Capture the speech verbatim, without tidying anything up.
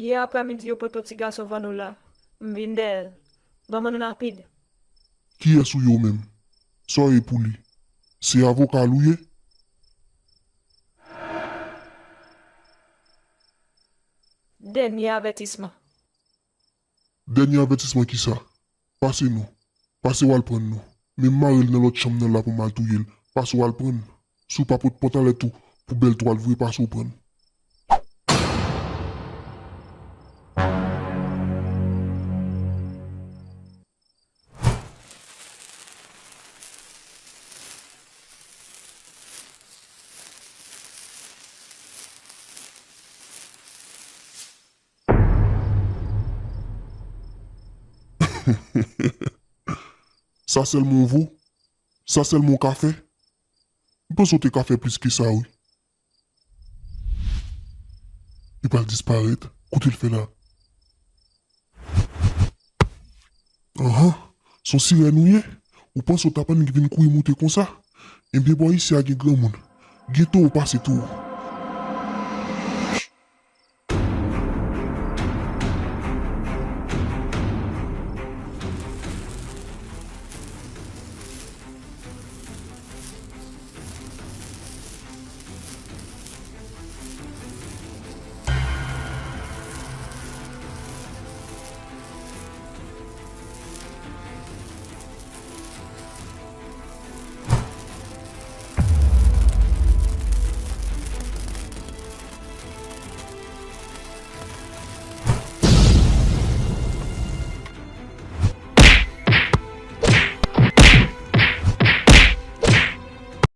Yè aprèmidi yo pote yon ti gason vann ou la. M vin dèyè l. Ban m vann ou rapid. Kiyès ou ye ou menm? Sa w ye pou li? Se avoka l ou ye? Dènye avètisman. Dènye avètisman kisa? Pase non. Pase w al pran l non. Men m mare l nan lòt chanm nan la pou m al touye l. Pase w al pran l. Si w pa pot pantalèt ou pou bèl twal vre, pase w pran l. Sa sèlman w vo? Sa sèlman w ka fè? M panse w te ka fè plis ke sa wi. Li pral disparèt. Kote l fè la? Anhan, se yon sirèn ou ye? Ou panse w t ap annik vin kouri moute konsa? Ebyen bò isi a gen granmoun. Gen towo pase towo.